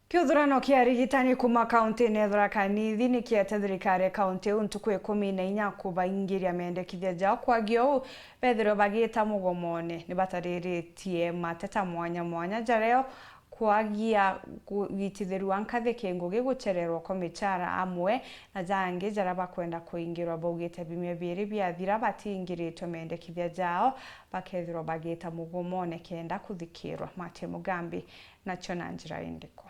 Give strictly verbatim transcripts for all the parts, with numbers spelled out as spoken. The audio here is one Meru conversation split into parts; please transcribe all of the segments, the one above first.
Kiuthurano kia arigitani kuuma kauntine ya Tharaka Nithi ni kiete thirikari ya kaunti iu ntuku ikumi na inya kubaingiria mendekithia jao. Kwagi uu, bethirwe bagiita mugomone. Ni batariritie mateta mwanya mwanya jario kwagia kugitithirua nkathi ki ngugi guchererwa kwa michara amwe na jangi jaria bakwenda kuingirwa. Baugite biumia biiri biathira batingiritwe mendekithia jao, bakethirwa bagiita mugomone kenda kuthikirwa. Martin Mugambi nacio na njira indiku.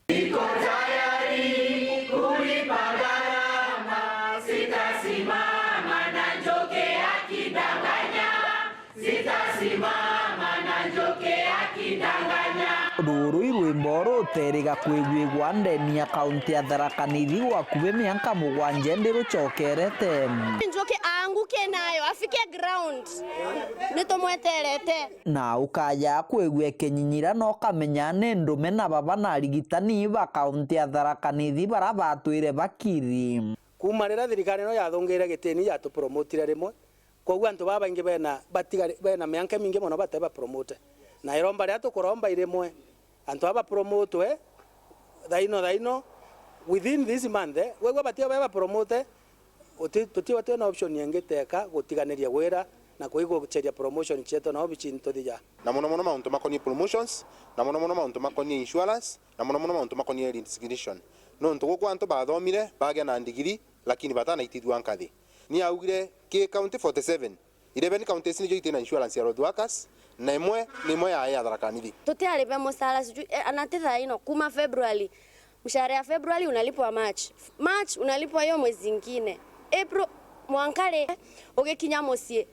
Niko tayari kulipa gharama, sitasimama na njoke akidanganya, sitasimama na njoke akidanganya. Ruru i rwimbo ruteriga kwiguigwa ndeni ya kaunti ya Tharaka Nithi gwakubi mianka mugwanja ndi rucokerete. Njoke aanguke nayo, afike ground. Nitumweterete. Na ukaya kwigua ikinyinyira na ukamenya ni ndume na baba na arigitani ba kaunti ya Tharaka Nithi bara batwire bakiri. Kuuma riria thirikari ino yathungire gitini yatupromotire rimwe, koguo antu baba baingi bena batigari, bena mianka imingi mono bate bapromote. Na iromba riria tukuromba i rimwe, antu aba bapromotwe thaino thaino, within this month, eh, wegua batio baba bapromote, Uti-, tutiwa twina option ingi teka gutiganiria wira na kuiguceria promotion cietu na obici ntuthija. Na mono mono mauntu makonie promotions, na mono mono mauntu makonie insurance, na mono mono mauntu makonie resignation. Nontu guku antu bathomire, bagia na ndigiri, lakini batanaitithua nkathi. Ni augire ki county forty seven, eleven counties nijo itina insurance ya road workers, na imwe ni imwe ya, ya Tharaka Nithi. Tutiaribe musara sijui, eh, ana ti thaa ino, kuma February. Mshahara ya February unalipwa March. March unalipwa hiyo mwezi ingine. April, mwanka ri, ugikinya mucii,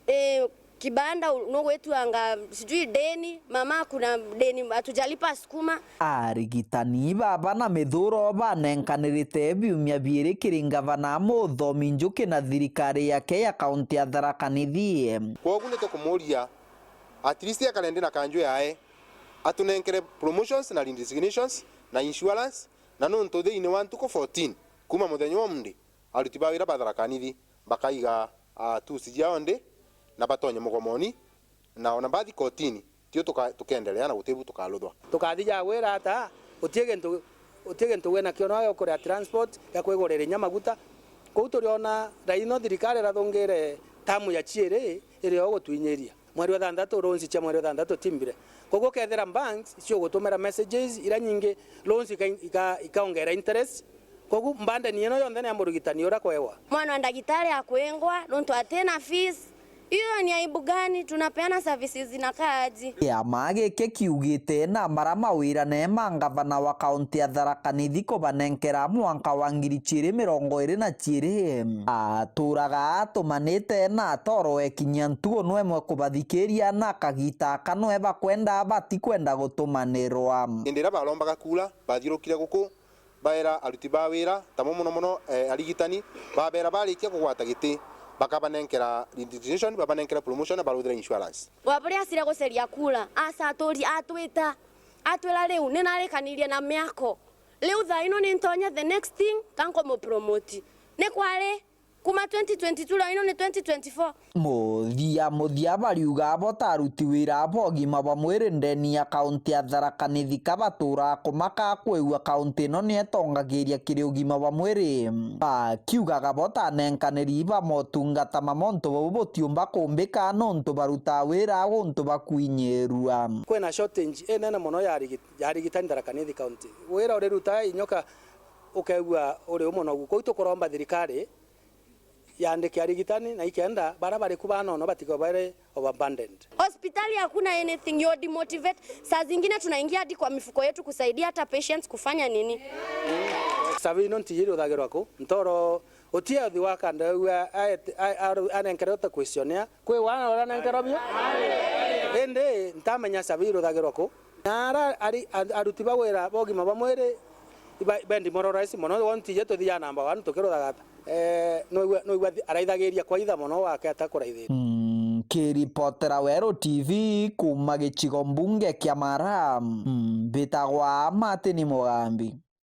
eh, kibanda u-, nugwituanga sijui deni, mama kuna deni hatujalipa sukuma. Arigitani baba na mithuro banenkanirite biumia biiri kiri ngavana Muthomi Njuki na thirikari yake ya kaunti ya Tharaka Nithi. Kwogu nitukumuria, at least akare ndi na kanju yae, atunenkere promotions na redesignations na insurance, na nontu thiini wa ntuku fourteen kuma muthenya wa Monday, aruti ba wira ba Tharaka Nithi bakaiga, ah, tools ciao ndi na batonye mugomoni, na ona bathi kotini, tio tuka-, tukendelea na gutibu tukaruthwa. Tukathija wira ata, utie gintu, utie gintu wina kio, no ya ukuria transport, ya kwigurira inya maguta. Kou turiona thaino thirikari irathungire tamu ya ciiri iri o gutwinyiria. Mweri wa thanthatu, loans cia mweri wa thanthatu timbire. Koguo ukethira banks ciugutumira messages ira nyingi, loans ika-, ika-, ikaongera interest. Koguo mbandeni ino yonthe ni ya murigitani uria kwewa. Mwana wa ndagitari akwingwa nontu atina fees. Hiyo ni aibu gani? Tunapeana services zinakaa aje? Kiama giki kiugite na mara mawira ne ma ngavana wa kaunti ya Tharaka Nithi kubanenkera mwanka wa ngiri ciiri mirongo iri na ciiri. Aturaga atumanite na atoro ekinyia ntugo nwemwe kubathikiria na kagita aka nwe bakwenda batikwenda gutumanirwa. Hindi iria barombaga kura, bathiurukire guku, baera aruti ba wira, tamo mono mono, eh, arigitani, babera barikia kugwata giti, bakabanenkera resignation, babanenkera promotion, na baruthira insurance. Waburi acire guceria kura, aca aturi-, atwita, atwira, "Riu ni narikanirie na miako. Riu thaa ino ni ntonye the next thing, ka nkumu promote." Ni kwari? Kuma twenty twenty-two, leo ino ni twenty twenty-four. Muthia muthia bariuga bo ta aruti wira bo ugima bwa mwiri ndeni ya kaunti ya Tharaka Nithi ka batura kumaka kwigua kaunti ino ni itongagiria kiri ugima bwa mwiri. Bakiugaga bo ta anenkaniri ba motungata ma montu bau butiumba kumbika nontu baruta wira guntu bakwinyirua. Kwina shortage inene mono ya arigi-, ya arigitani Tharaka Nithi County. Wira uriruta inyoka ukegua uri umo nogu. Kou tukuromba thirikari yandike arigitani, na ikenda bara bari ku banono batigwe bari overburdened. Hospitali hakuna anything, you demotivate. Saa zingine tunaingia hadi kwa mifuko yetu kusaidia hata patients kufanya nini. Sabi ino ntiji ruthagirwa ku, ntoro utie uthi wa kanda, anenkere uta questionnaire. Kwi wana uria nenkerwa bio? Indi ntamenya sabi ruthagirwa ku. Na ara ari, a-, aruti ba wira ba ugima bwa mwiri, iba-, ibe demoralize mono, wontu ije tuthia number one tukiruthaga ata? Eh, nwigua, nwigua thi-, araithagiria kwaitha mono wake atakuraithiria. Mm, kiripotera Weru T V kuma gicigo mbunge kia Mara, mm, mbitagwa Martin Mugambi.